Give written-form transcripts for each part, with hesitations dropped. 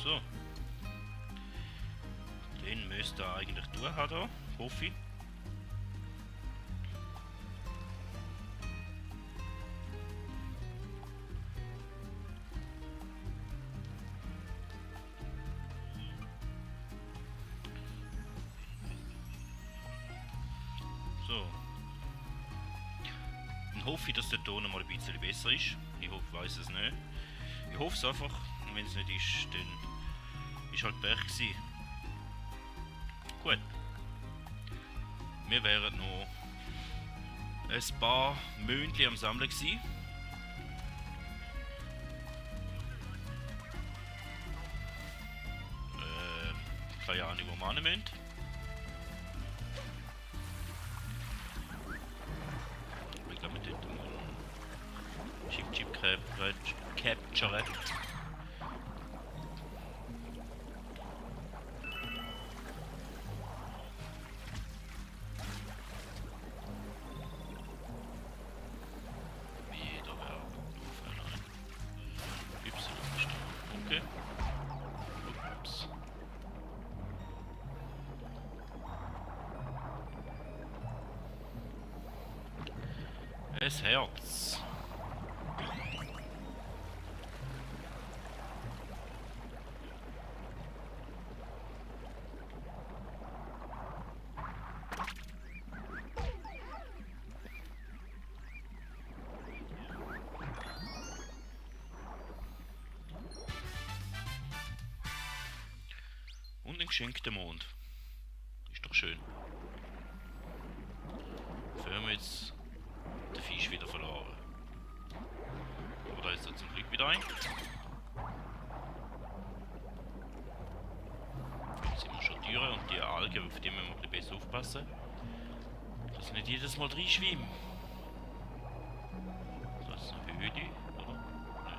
So. Den müsste er eigentlich durch haben, da, hoffe ich. So. Dann hoffe ich, dass der Ton mal ein bisschen besser ist. Ich weiß es nicht. Ich hoffe es einfach. Und wenn es nicht ist, dann ist halt Pech gewesen. Gut. Wir wären noch ein paar Mündchen am Sammeln gewesen. Keine Ahnung, wo wir hin müssen. Ich glaube, wir dort mal Chip Capture. Okay. Ups. Es Herz. Und ein geschenkter Mond. Ist doch schön. Dafür haben wir jetzt den Fisch wieder verloren. Aber da ist er zum Glück wieder ein. Jetzt sind wir schon Türen und die Algen, auf die müssen wir ein bisschen besser aufpassen. Dass sie nicht jedes Mal reinschwimmen. Das ist eine Höhle, oder? Nein.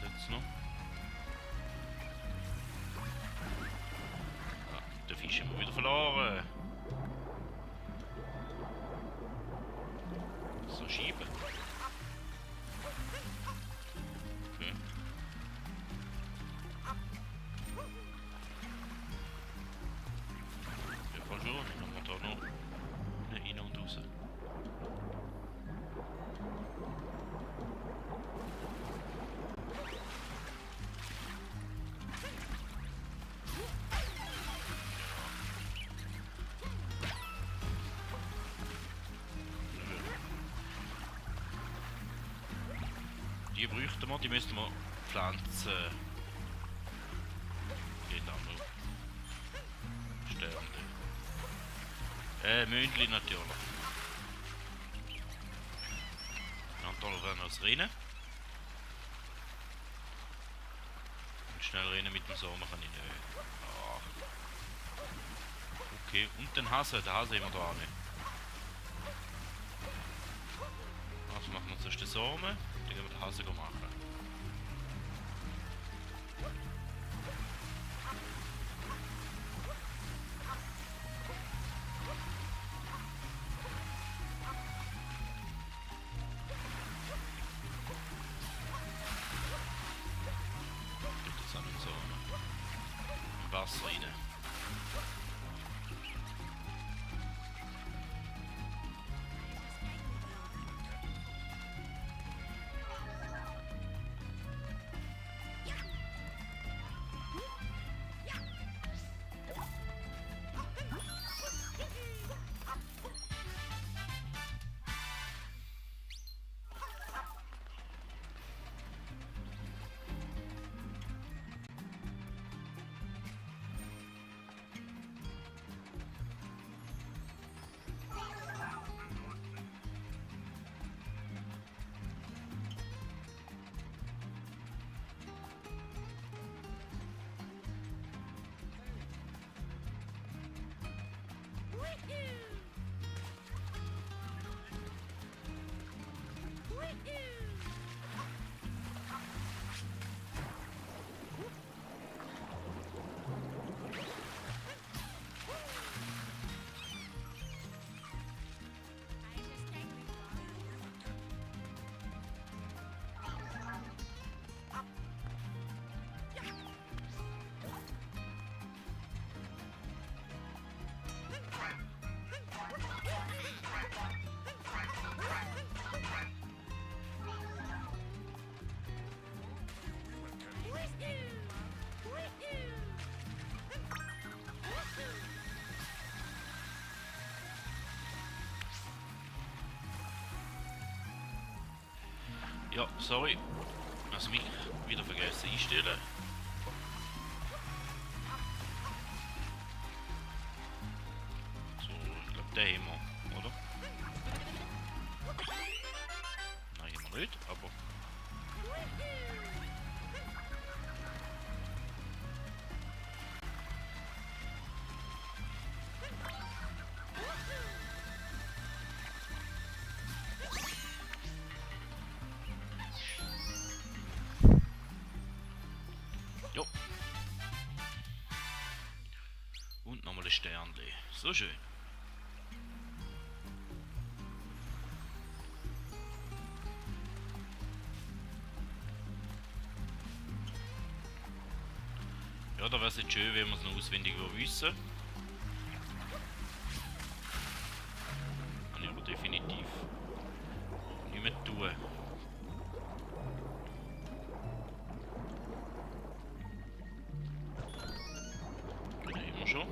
Jetzt noch. Ah, den Fisch haben wir wieder verloren. So schieben. Okay. Ja, voll schon. Dann haben wir da noch rein und raus. Die bräuchten wir, die müssten wir pflanzen. Geht auch noch. Sternte. Mündli natürlich. Antal werden wir rennen. Und schnell rennen mit dem Sommer kann ich nicht. Ah. Okay, und den Hase haben wir da nicht. Also machen wir zuerst den Samen, dann gehen wir den Hase machen. Geht jetzt an den Samen. Im Wasser rein. Ja, sorry. Also mich wieder vergessen einstellen. So, ich glaube den haben wir, oder? Nein, haben wir nicht, aber... Jo. Und nochmal ein Sternchen. So schön. Ja, da wäre es jetzt schön, wenn wir es noch auswendig wissen. Kann ich aber definitiv nicht mehr tun. Den haben wir schon.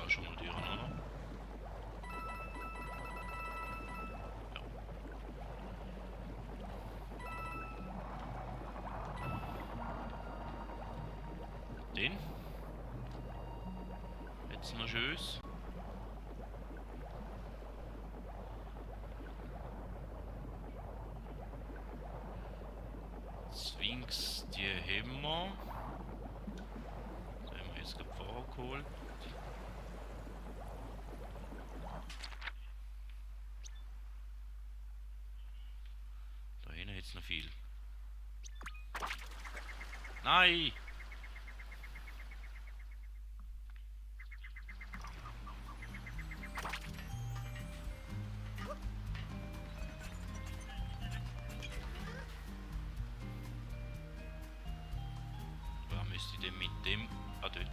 Schon mal durch, oder? Ja. Den? Jetzt noch schönes. Sphinx, die haben wir. Da haben wir jetzt gerade vorgeholt. Da hinten jetzt noch viel. Nein! Was müsste ich denn mit dem... Ah, dort.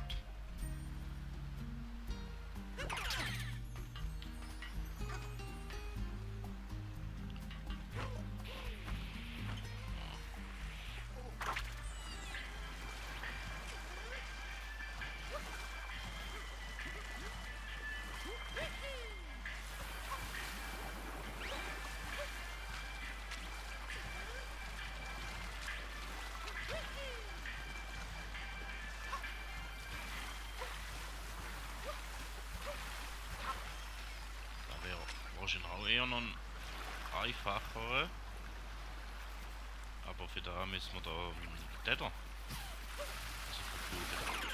Da wäre wahrscheinlich auch eher noch ein einfacher. Aber für da müssen wir da den da. Also verbluten.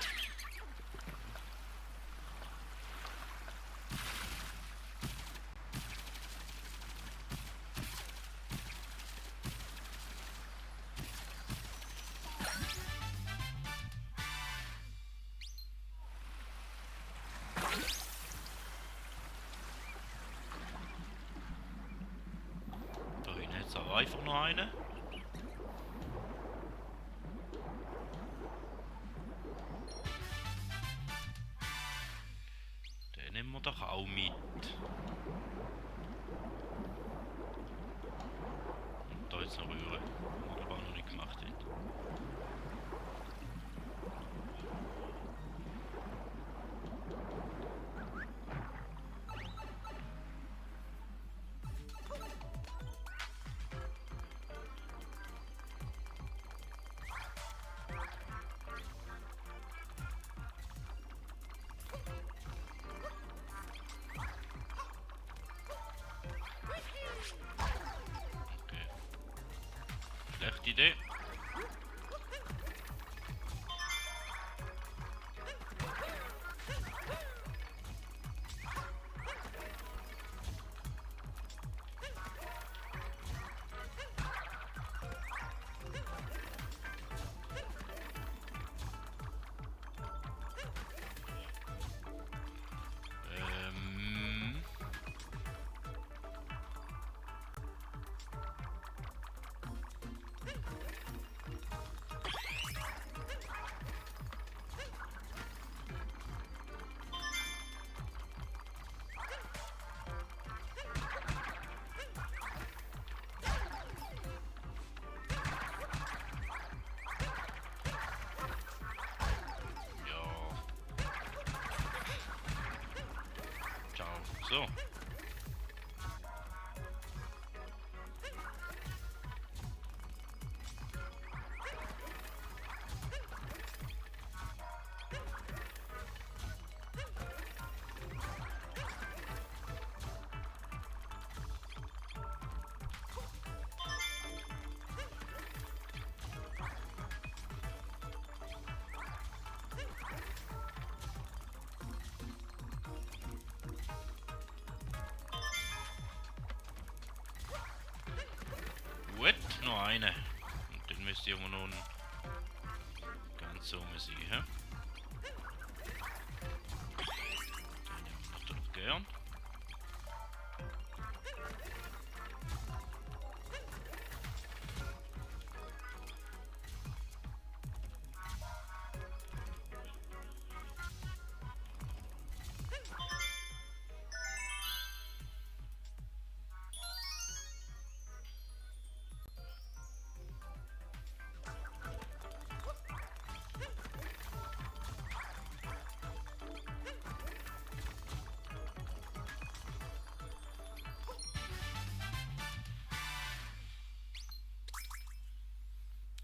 Da hinten jetzt auch einfach noch eine. Den nehmen wir doch auch mit. Und da jetzt noch rühren. Was wir aber noch nicht gemacht haben. Okay. Schlechte Idee. eine. Und dann müsste irgendwo noch ein ganz oben sein, hä? Den nehme ich natürlich gern.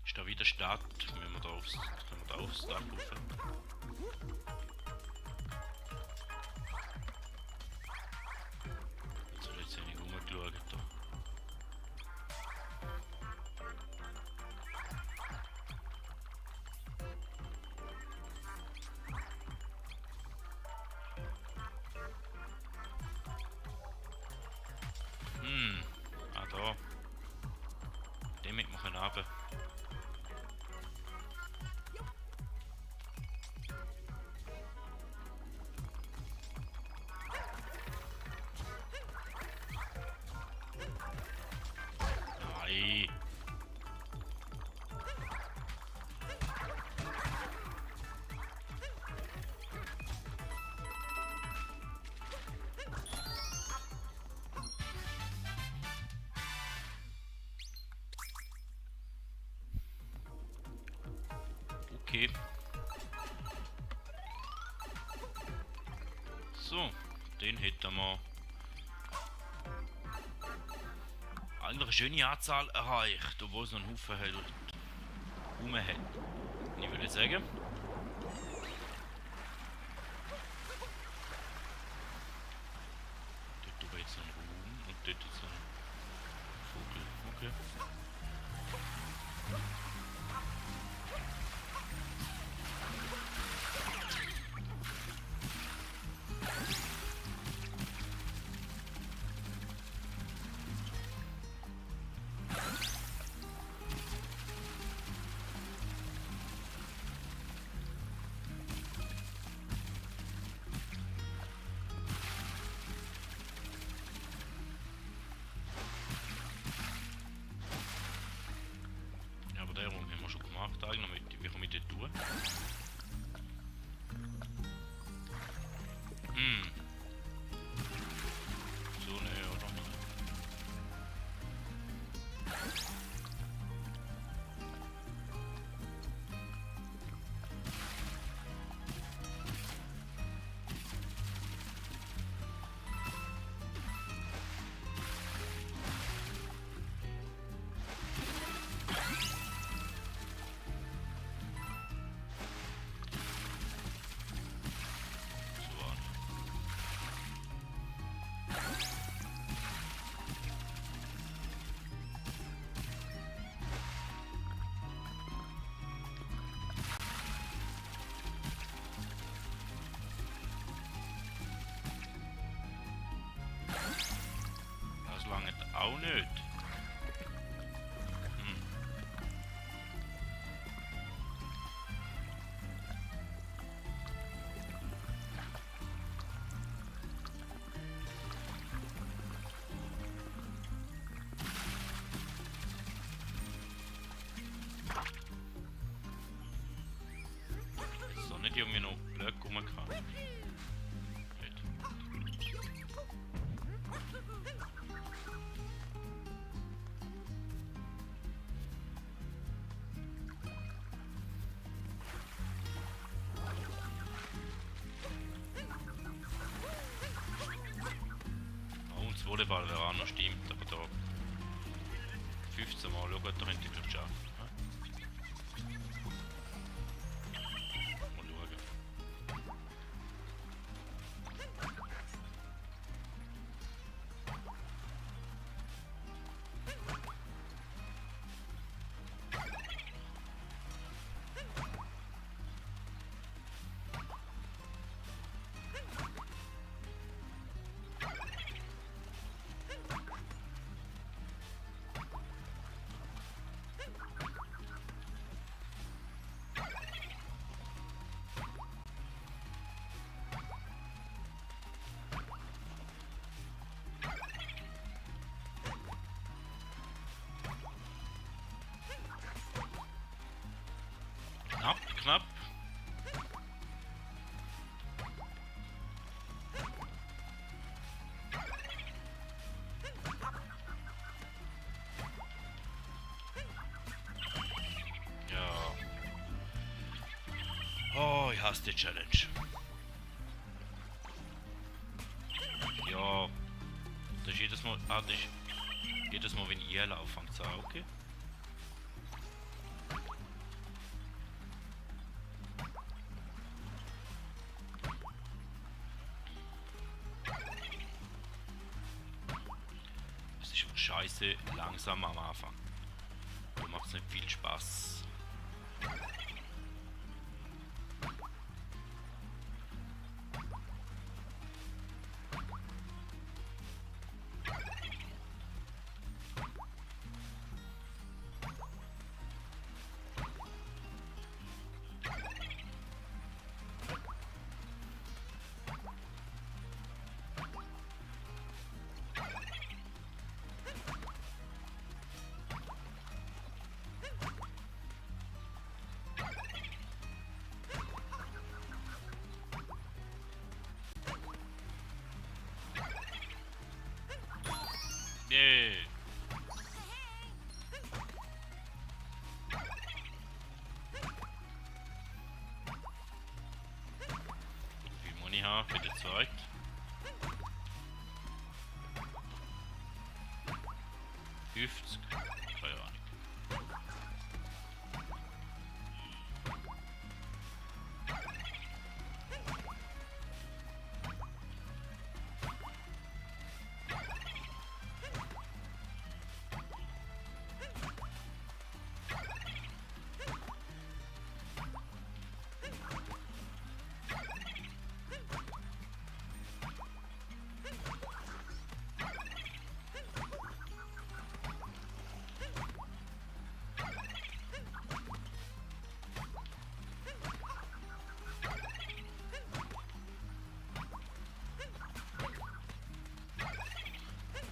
Ist da wieder Stadt? Wenn wir da können wir da aufs Dach rauf? So, jetzt habe ich rumgeschaut da. Ah da. Damit wir können runter. Nein. Okay. So, den hätten wir eigentlich eine schöne Anzahl erreicht, obwohl es noch einen Haufen halt rum hat. Und ich würde sagen, dort oben jetzt ein Raum und dort jetzt ein Vogel. Okay. Ja, aber den Raum haben wir schon gemacht eigentlich. Wie komme ich dort durch? So, ne, oder? So war das. Das lange auch nicht. Jetzt doch nicht irgendwie noch Blöcke rum kann. Nicht. Oh, und das Volleyball wäre auch noch stimmt, aber da 15 Mal schauen, da könnte ich vielleicht schaffen. Mal schauen. knapp. Ja. Oh, ich hasse die Challenge. Ja. Das ist jedes Mal. Ah, das ist jedes Mal, wenn ich laufe, fängt es an, okay? Es ist scheiße langsam am Anfang. Da macht es nicht viel Spaß. Nee. Wie muss ich haben für den zweiten? $50. Keine Ahnung.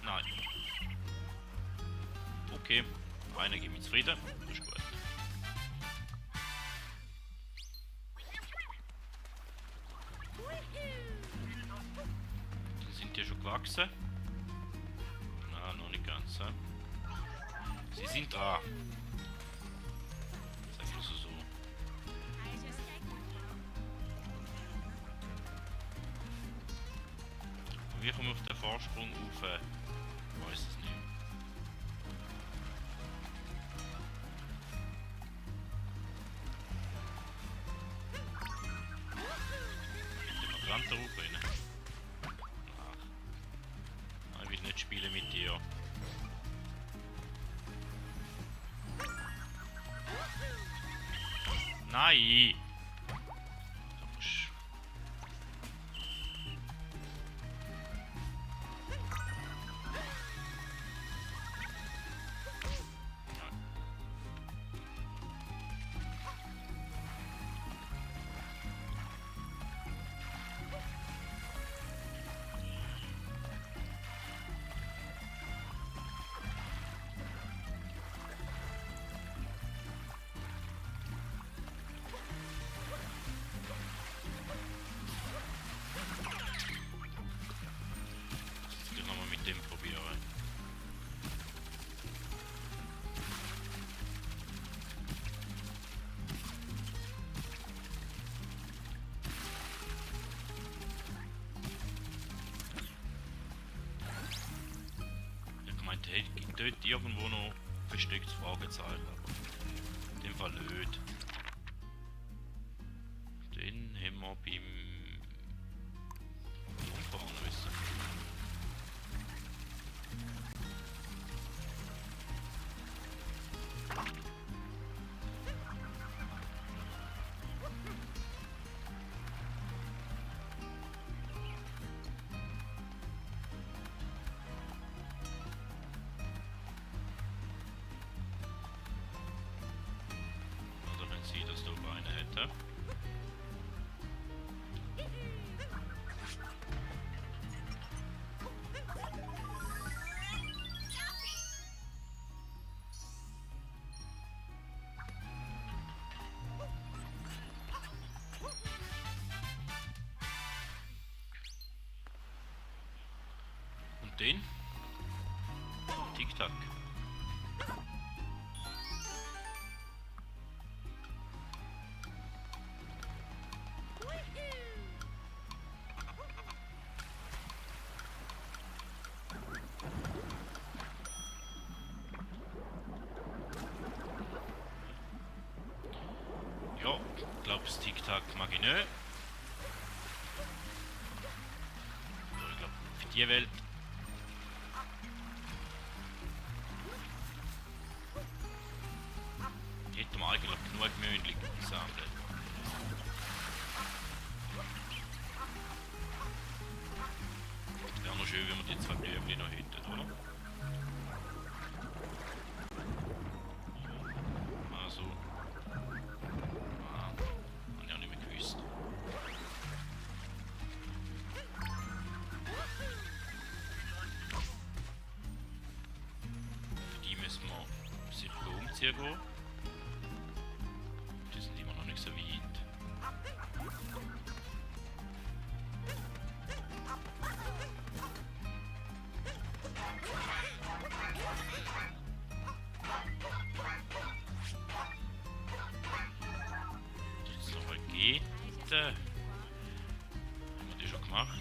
Nein. Okay, einer gibt mir zufrieden. Das ist gut. Dann sind die schon gewachsen. Na, noch nicht ganz. Sie sind dran. Sagen wir so. Wie kommen wir auf den Vorsprung auf? Ich weiß es nicht. Mit dem Grand drauf rein. Ach. Ich will nicht spielen mit dir. Nein! Da musst jetzt nochmal mit dem probieren. Ich meinte, hey, gibt dort irgendwo noch verstecktes Fragezeichen, aber in dem Fall nicht. Den haben wir beim Umfahren müssen. Oder wenn sie das da oben eine hätte. Den. Tick-Tack. Ja, ich glaube, das Tick-Tack mag ich nicht. Ich glaube, für die Welt. Hätten wir eigentlich genug Mündlich gesammelt. Wäre noch schön, wenn wir die zwei Blümchen noch hätten, oder? Also. Ah, habe ich auch nicht mehr gewusst. Für die müssen wir sicher umziehen gehen. Die sind immer noch nicht so weit. Jetzt noch mal geht. Haben wir die schon gemacht?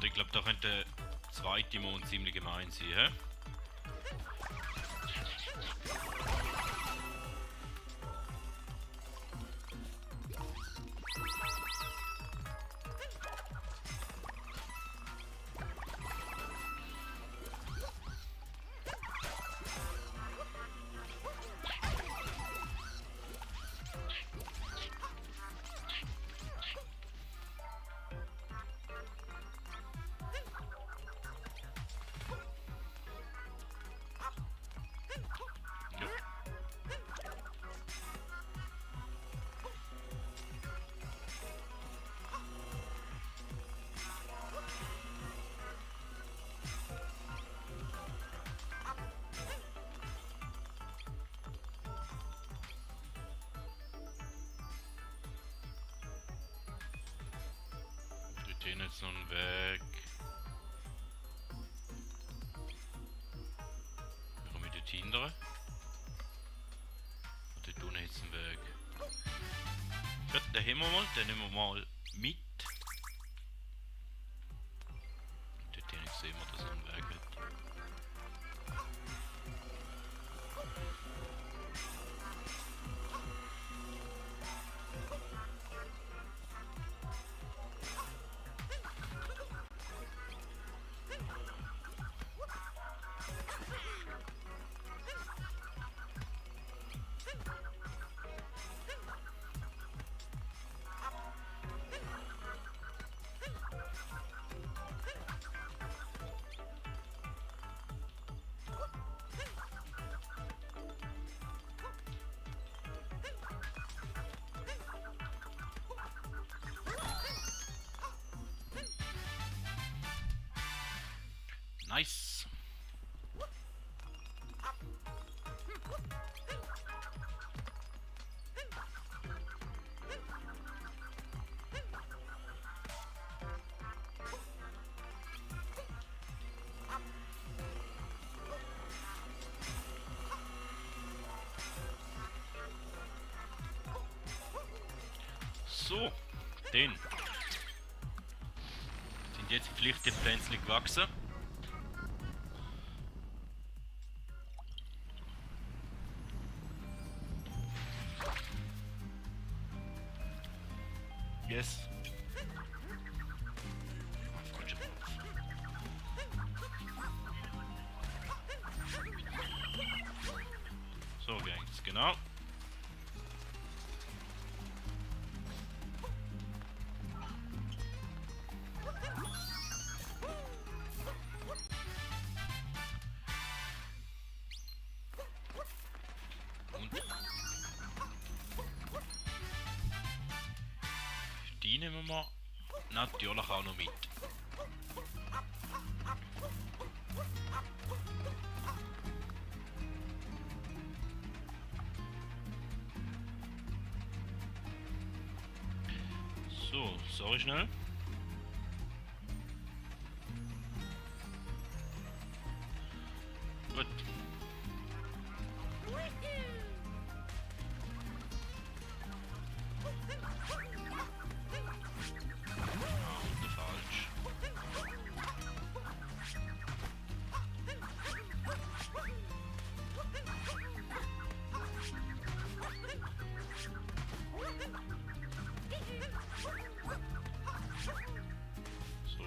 Ich glaube, da könnte der zweite Mond ziemlich gemein sein, hä? Den jetzt noch einen Weg. Wir kommen mit den hindern. Und dort unten jetzt einen Weg. Gut, den haben wir mal, den nehmen wir mal mit. Dort hinten sehen wir, dass er einen Weg hat. Nice. So, den sind jetzt vielleicht die Pflänzchen gewachsen. Yes. Ah, falscher Knopf. So ging's, genau. Die nehmen wir natürlich auch noch mit. So, sorry schnell. Gut. Falsch. So.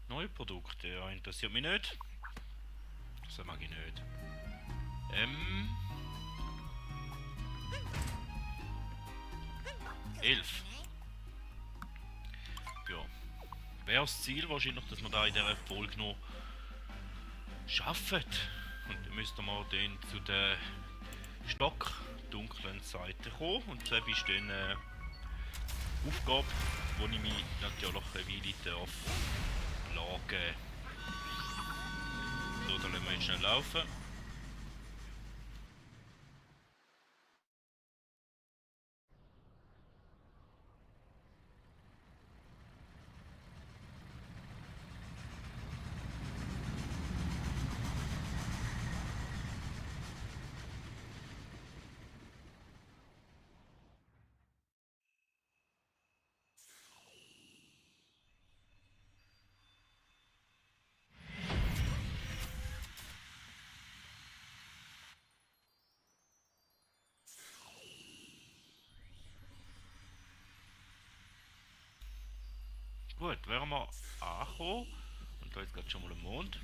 Neue Produkte, ja, interessiert mich nicht. Das mag ich nicht. 11. Ja. Wäre das Ziel wahrscheinlich, dass wir da in dieser Folge noch schaffen. Und dann müssten wir dann zu der stockdunklen Seite kommen. Und das ist dann Aufgabe, wo ich mich natürlich eine Weile darf lagen. So, dann lassen wir jetzt schnell laufen. Gut, wären wir angekommen. Und da ist gerade schon mal ein Mond.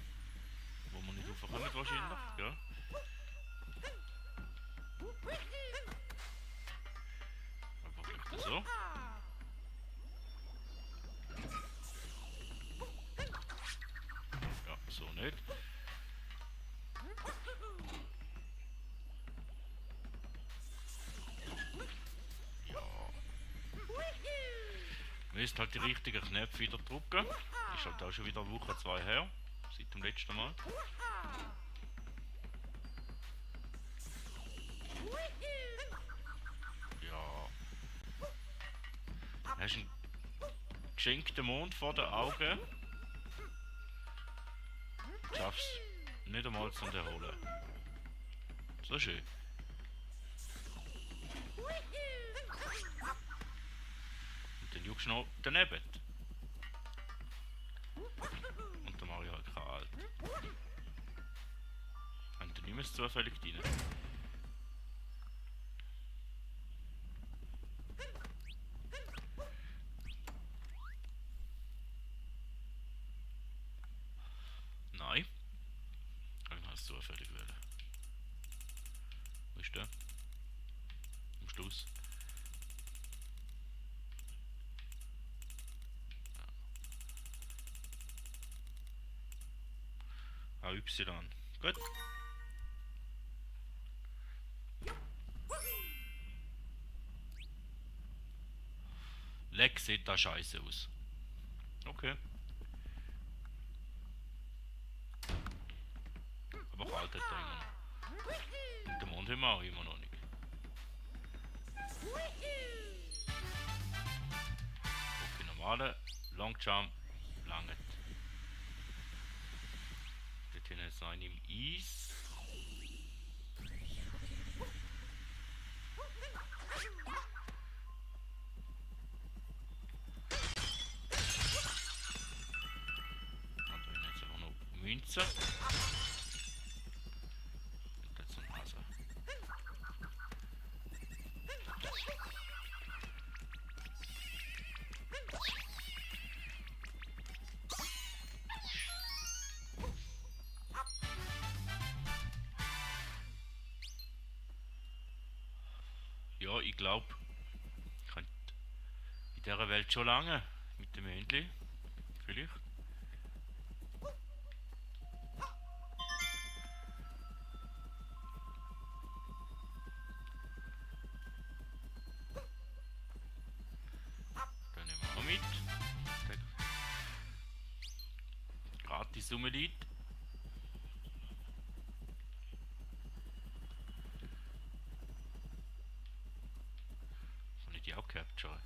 Wo wir nicht raufkommen wahrscheinlich, ja. Einfach vielleicht so. Ja, so nicht. Ja. Man müsste halt die richtigen Knöpfe wieder drücken. Ist halt auch schon wieder eine Woche, 2 her. Seit dem letzten Mal. Ja. Du hast einen geschenkten Mond vor den Augen. Du schaffst nicht einmal zu erholen. So schön. Und dann juckst du noch daneben. Und dann mache ich halt kalt. Und dann nimm es zufällig rein. Nein. Dann hast du zufällig wählen. Wo ist der? Am Schluss. Y. Gut. Leck sieht da scheiße aus. Okay. Aber kalt hat er immer noch. Und den Mond haben wir auch immer noch nicht. Okay, normale Long Jump lange. Dort hinten ist noch ein im Eis. Münze. Und jetzt ein Hase. Ja, ich glaube, ich könnte in dieser Welt schon lange mit dem Händli. Vielleicht. Dann nehmen wir auch mit. Gratis Summe-Lied. Soll ich die auch capturen?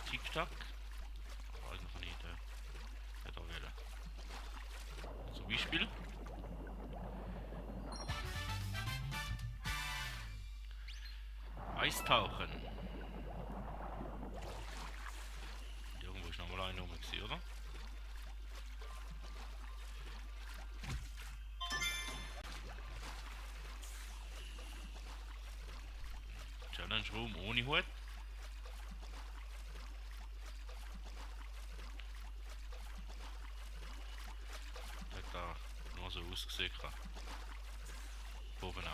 Tic-Tac. Eigentlich kann ich den da wählen. Zum Beispiel. Eistauchen. Irgendwo ist nochmal einer rum, oder? Challenge Room ohne Hut. Hat da nur so ausgesehen. Oben runter.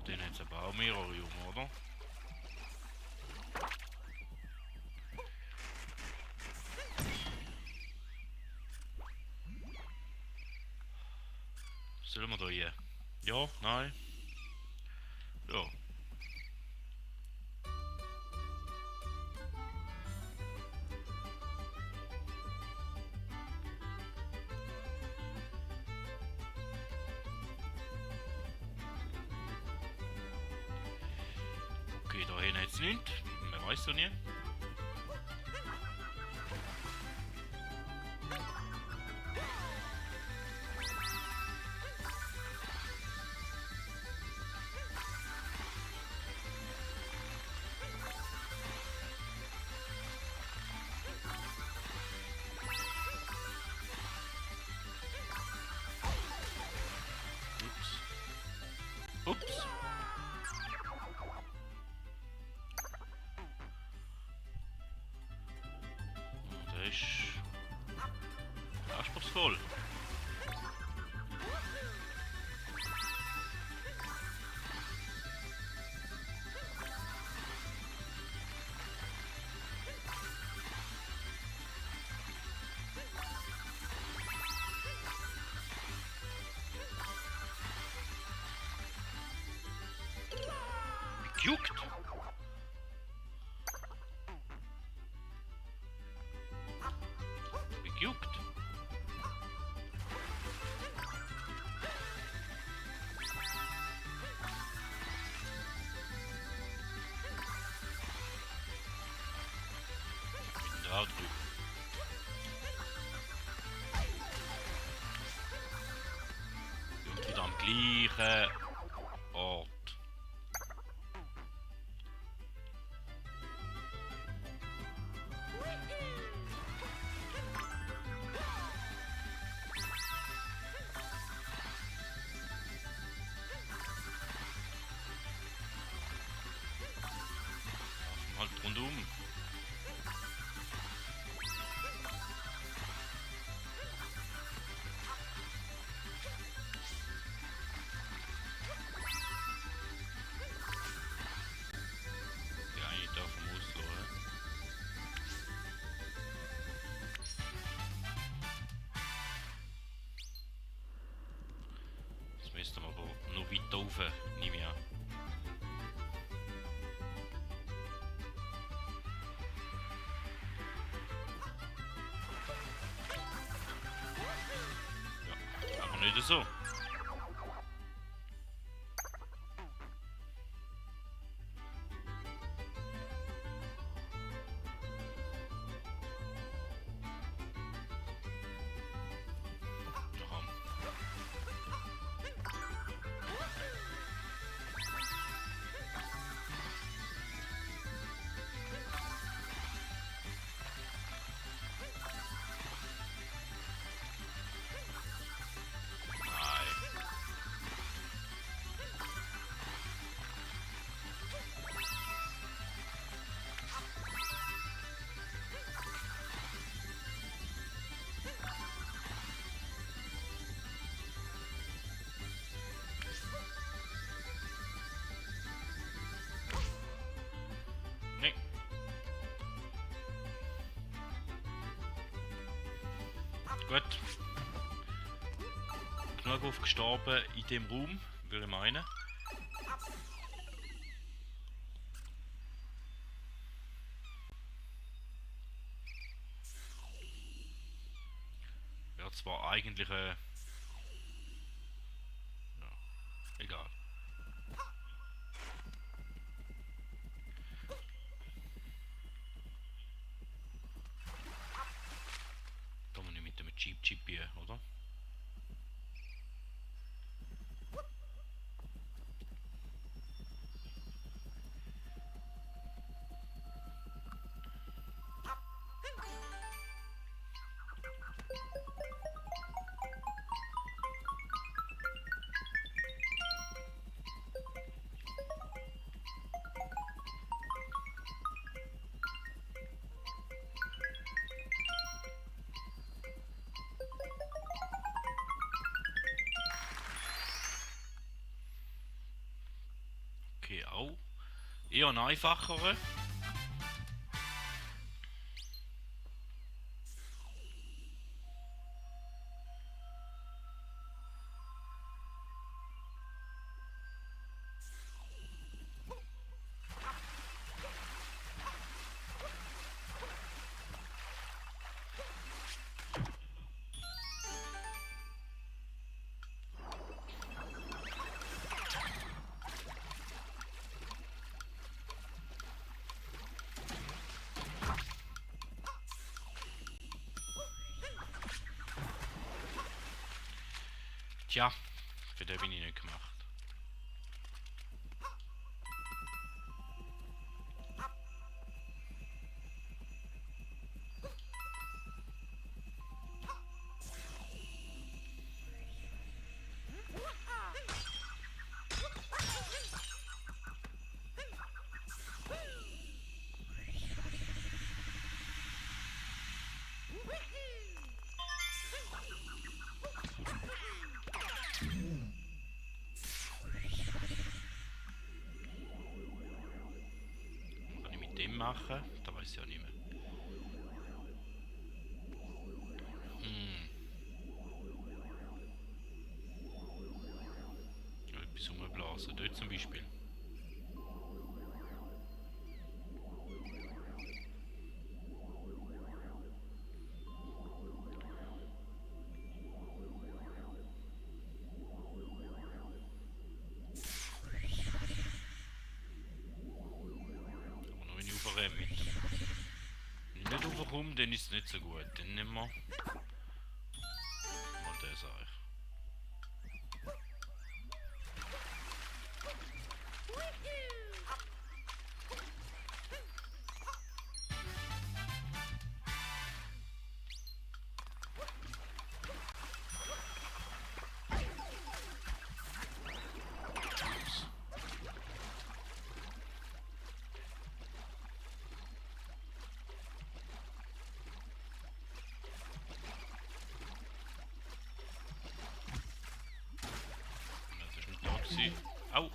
Den hat es aber auch mehrere rum, oder? Sollen wir da hier? Ja, nein. Ja. Okay, da hinten jetzt nicht. Man weiß so nie. Ups. Der ist anspruchsvoll. Juckt. Juckt. Da drüben. Und wieder am gleichen Ort. Halt rundum. Ja, ich darf vom Auslaufen. Das müsste man aber noch weiter rauf, nehme ich an. Ja, aber nicht so. genug oft gestorben in dem Raum, würde ich meinen. Wäre zwar eigentlich ja, egal. Da muss ich mit dem Jeep chippieren, oder? Okay, auch. Eher ein einfacherer. Tja, für den bin ich nicht gemacht. Kann ich mit dem machen? Da weiß ich auch nicht mehr. Etwas rumblasen, dort zum Beispiel. Aber nur wenn ich aufrenne mit dem. Wenn ich nicht aufkomme, dann ist es nicht so gut. Dann nehmen wir mal das eigentlich. Au!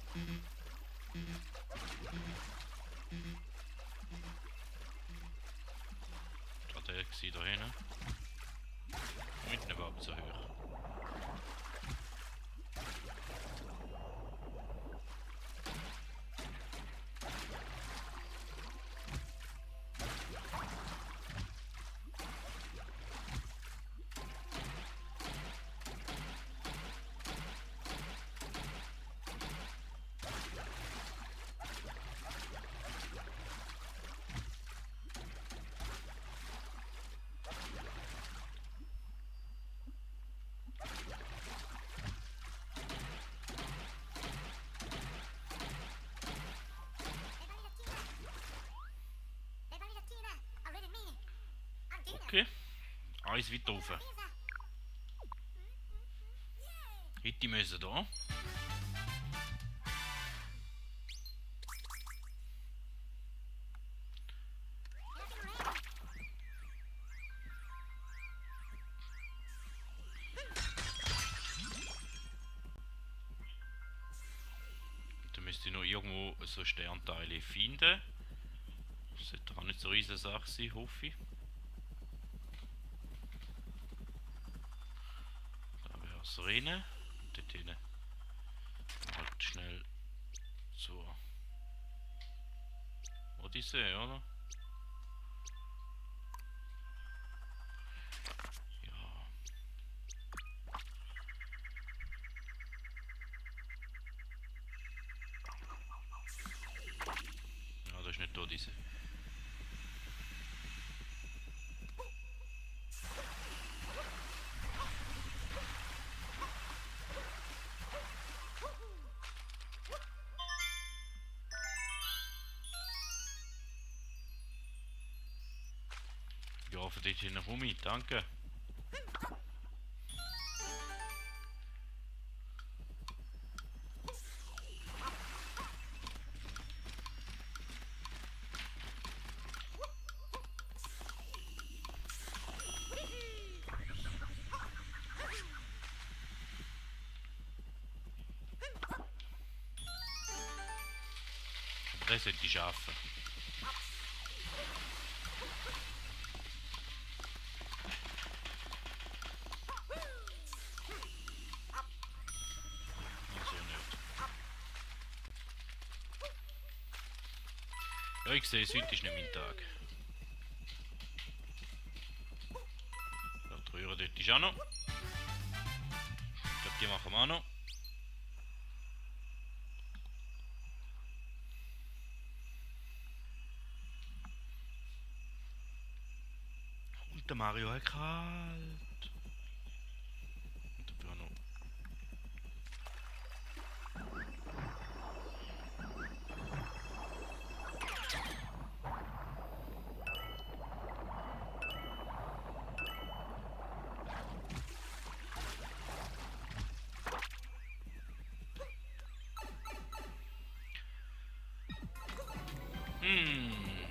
Das war der da hinten. Mit überhaupt so hoch. Okay, eins weiter rauf. Heute müssen da. Dann müsste ich noch irgendwo so Sternteile finden. Das sollte auch nicht so eine riesige Sache sein, hoffe ich. Da wäre es drin. hin. Halt schnell zur Odyssee, oder? Ja. Ja, das ist nicht die Odyssee. Ja, für dich noch um, danke. Das sollte ich schaffen. Also nicht. Ja, ich sehe, heute ist nicht mein Tag. So, die Röhre dort ist auch noch. Ich glaube, die machen wir auch noch. Und der Mario hat kalt. Und der Bruno.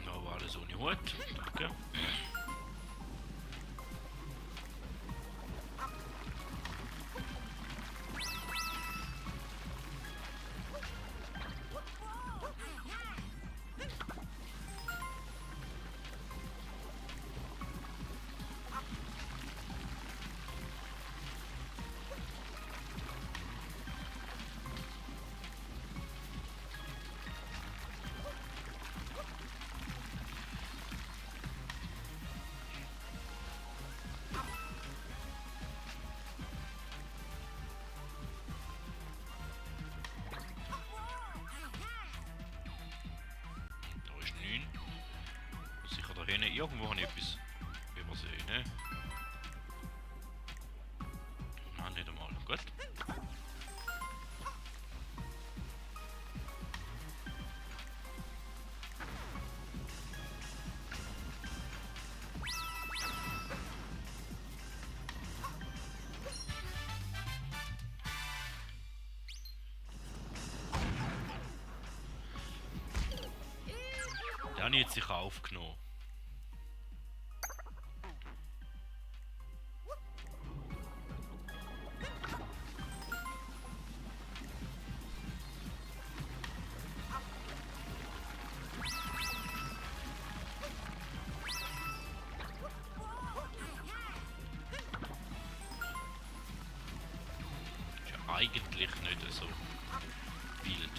Da war alles ohne Hut. Danke. Da ist 9. Sicher da hinten. Irgendwo habe ich etwas übersehen, ne? Nein, nicht einmal. Gut. Den habe ich jetzt sicher aufgenommen. Ist ja eigentlich nicht so wild.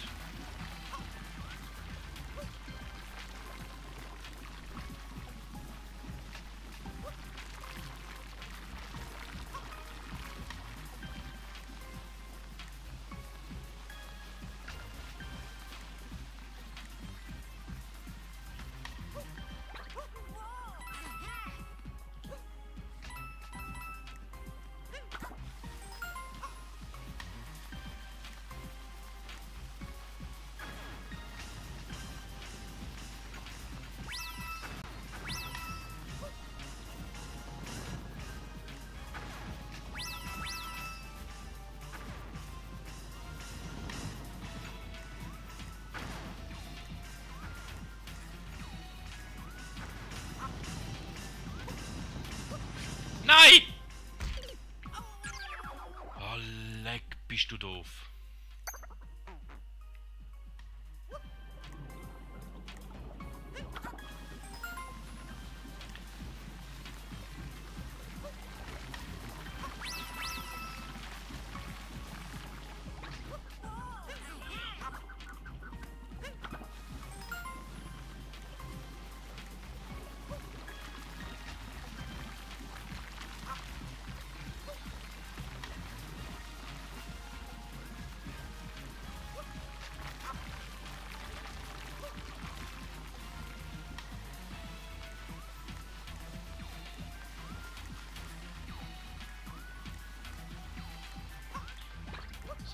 Nein! Oh, leck, bist du doof.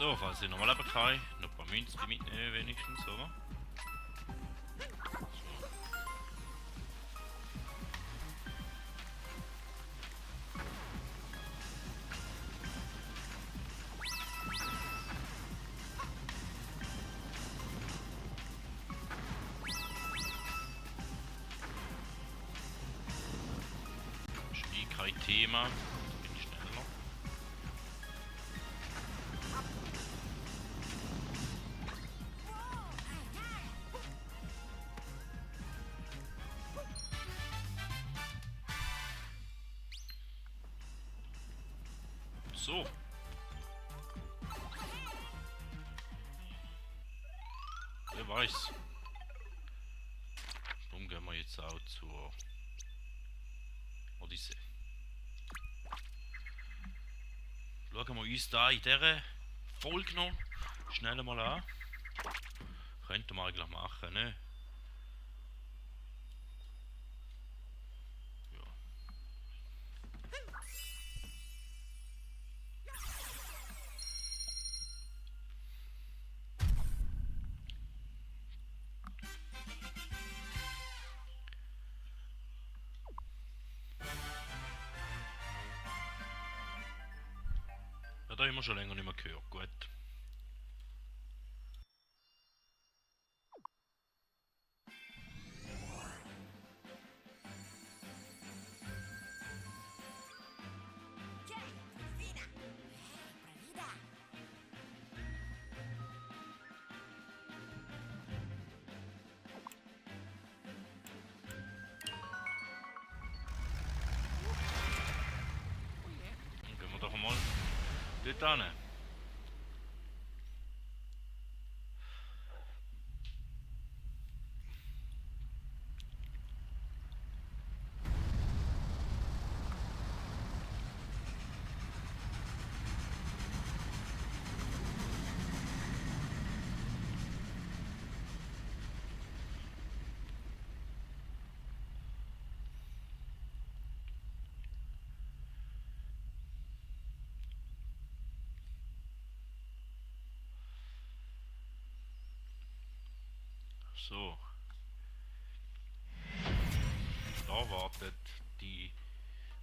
So, falls ich nochmal eben kann, noch ein paar Münzen mitnehmen wenigstens, oder? Ist eh kein Thema. Bin ich schneller. So. Wer weiß. Darum gehen wir jetzt auch zur Odyssee. Schauen wir uns da in dieser Folge noch schnell mal an. Könnten wir eigentlich machen, ne? Ja. Ja, da haben wir schon länger nicht mehr gehört. Gut. Dann gehen wir doch mal dort hin. So. Da wartet die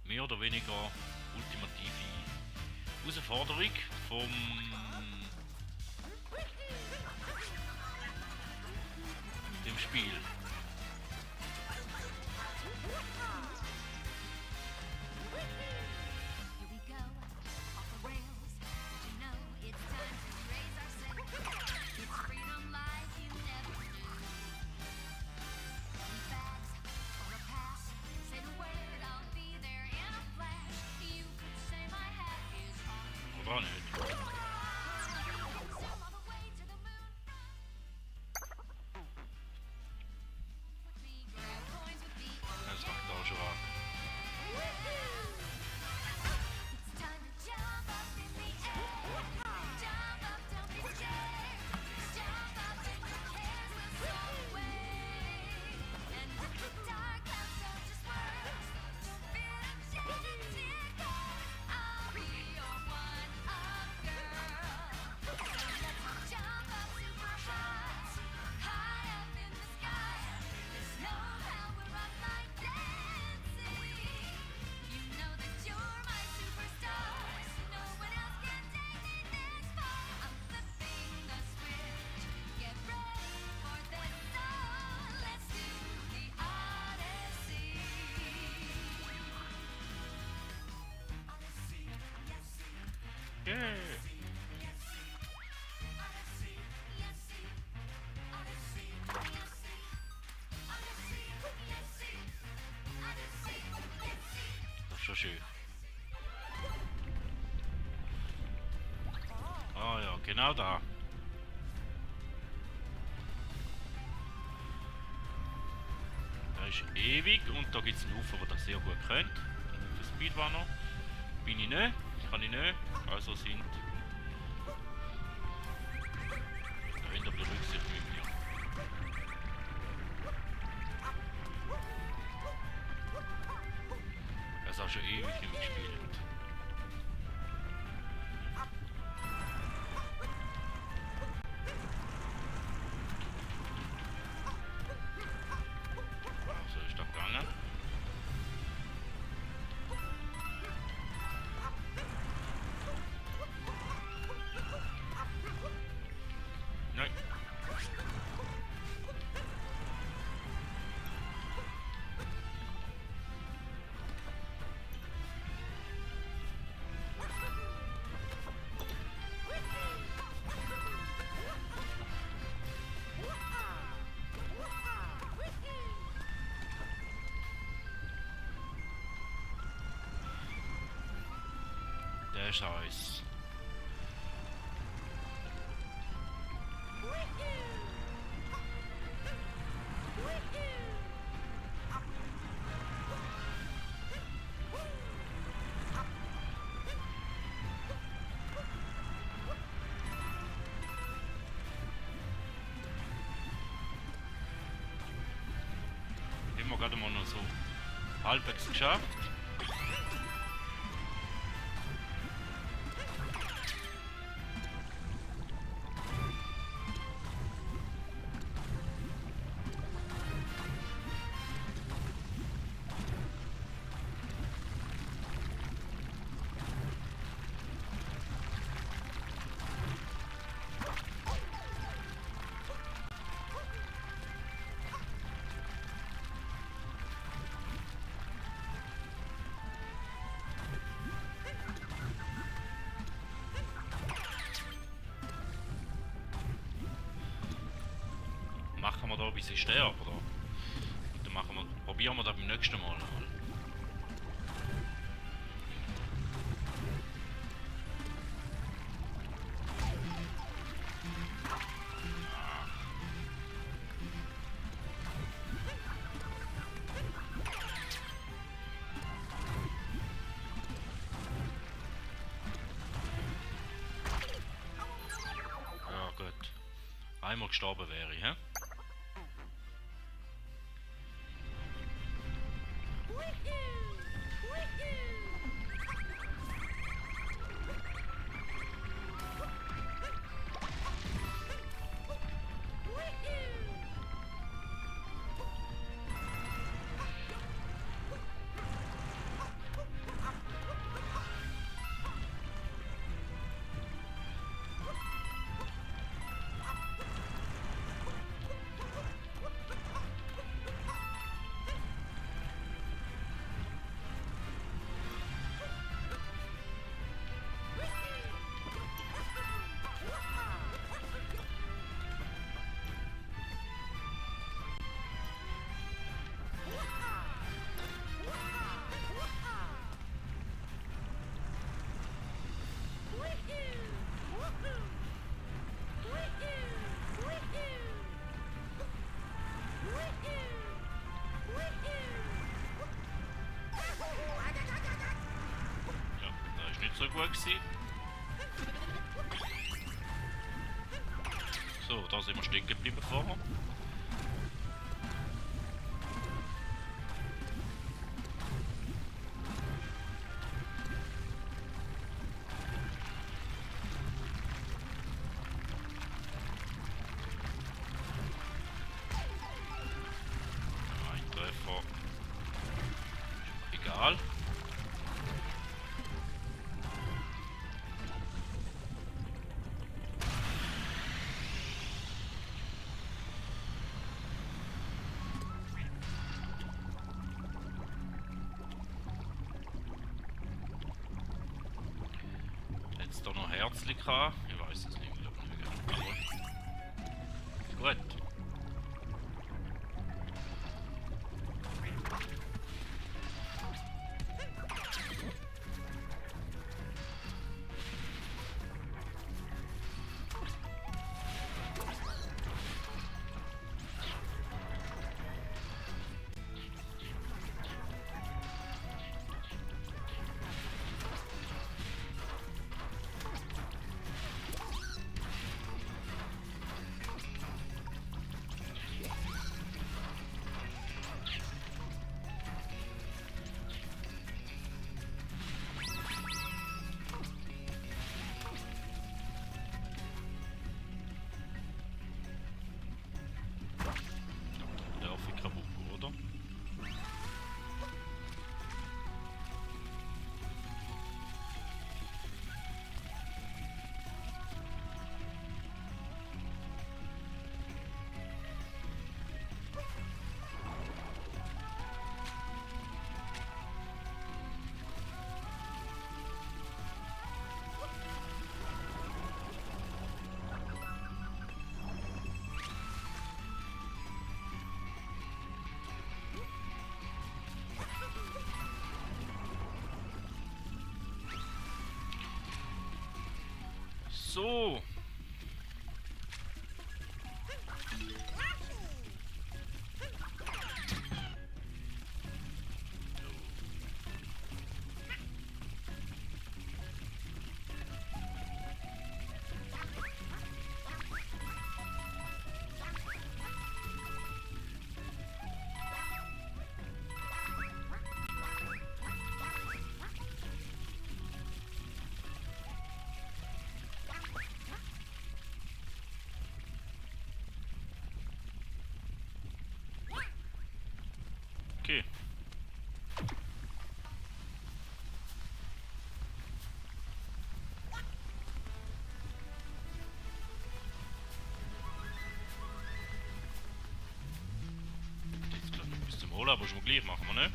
mehr oder weniger ultimative Herausforderung vom dem Spiel. Oder nicht? Das macht auch schon an. Yeah. Das ist schon schön. Ah ja, genau da. Da ist ewig und da gibt es einen Haufen, der das sehr gut kennt. Der Speedrunner. Bin ich nicht, kann ich nicht. Also sind da in der Rücksicht mit mir. Er ist auch schon ewig nicht mehr gespielt. ist eins. Immer gerade mal noch so halbwegs geschafft. Machen wir da, bis ich sterbe, oder? Dann probieren wir das beim nächsten Mal mal. Ja gut. Einmal gestorben wäre ich, hä? So gut gewesen. So, da sind wir stehen geblieben vorher. Ein Treffer. Egal. Jetzt da noch Herzlich haben. Ich weiß es nicht, glaube ich nicht. Aber gut. So. Okay. Jetzt glaube ich bis zum Holen, aber schon mal gleich machen wir, ne?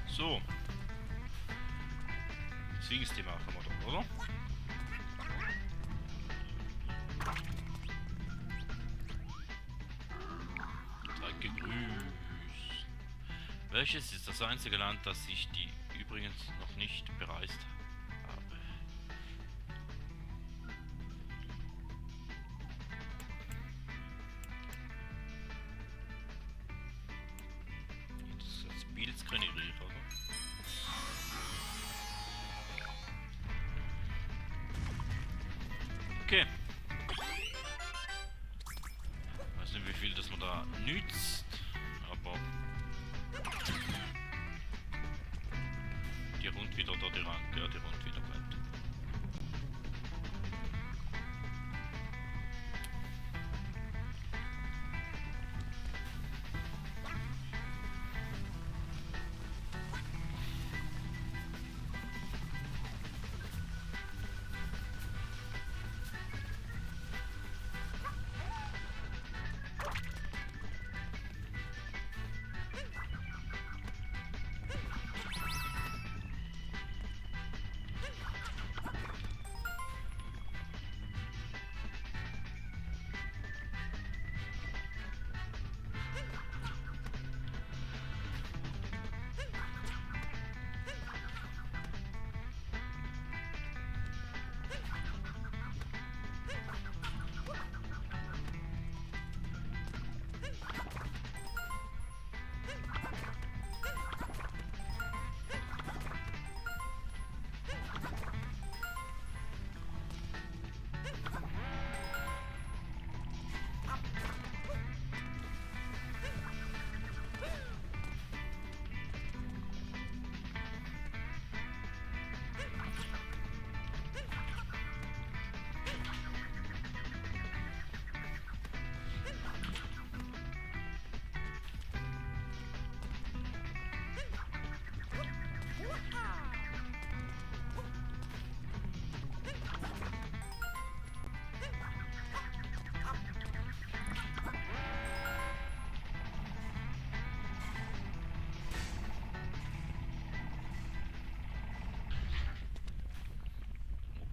So. Zwingst die machen wir doch, oder? Seid gegrüßt. Welches ist das einzige Land, das ich die übrigens noch nicht bereist habe? Das Bildscreen, oder? Okay. Ich weiß nicht, wie viel das man da nützt, aber die rund wieder da die Rand, ja, die rund wieder bleibt.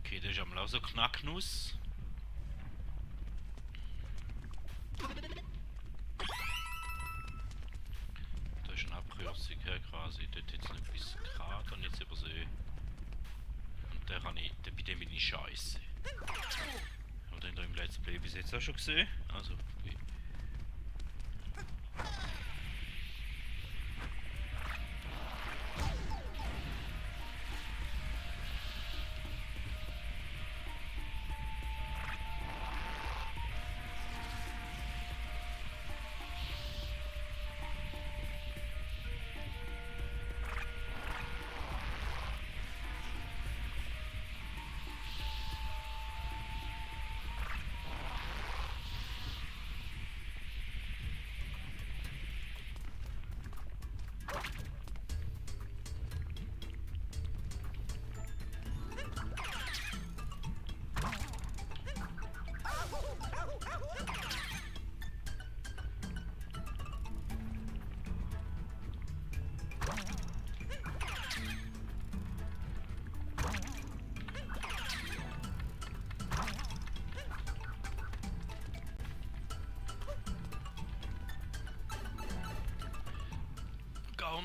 Okay, das ist einmal auch so Knacknuss. Da ist eine Abkürzung, ja, quasi. Dort jetzt nicht bis Grad und jetzt übersehen. Und der kann ich, bei dem bin ich scheiße. Oder in dem Let's Play bis jetzt auch schon gesehen. Also,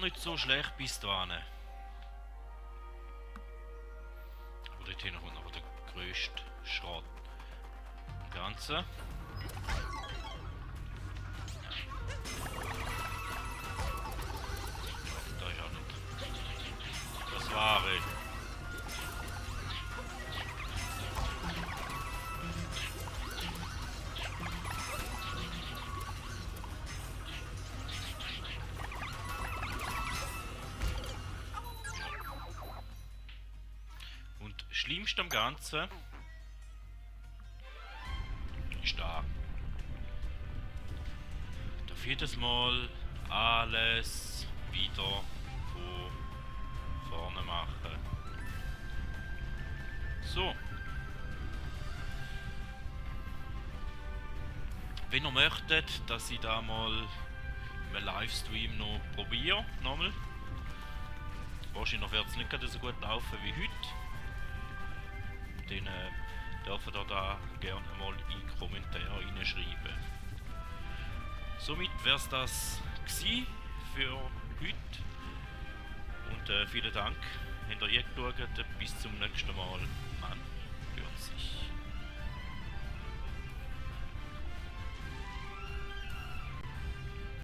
nicht so schlecht bis dahin. Aber dort hinten kommt aber der grösste Schrott. Im Ganzen. Ja, da ist auch nicht. Das war ich. Schlimmste am Ganzen ist da. Darf jedes Mal alles wieder von vorne machen. So. Wenn ihr möchtet, dass ich da mal im Livestream noch probiere, nochmal. Wahrscheinlich wird es nicht gerade so gut laufen wie heute. Dann dürft ihr da gerne mal in die Kommentare reinschreiben. Somit wäre es das gewesen für heute. Und vielen Dank, habt ihr eingeschaut. Bis zum nächsten Mal. Man hört sich.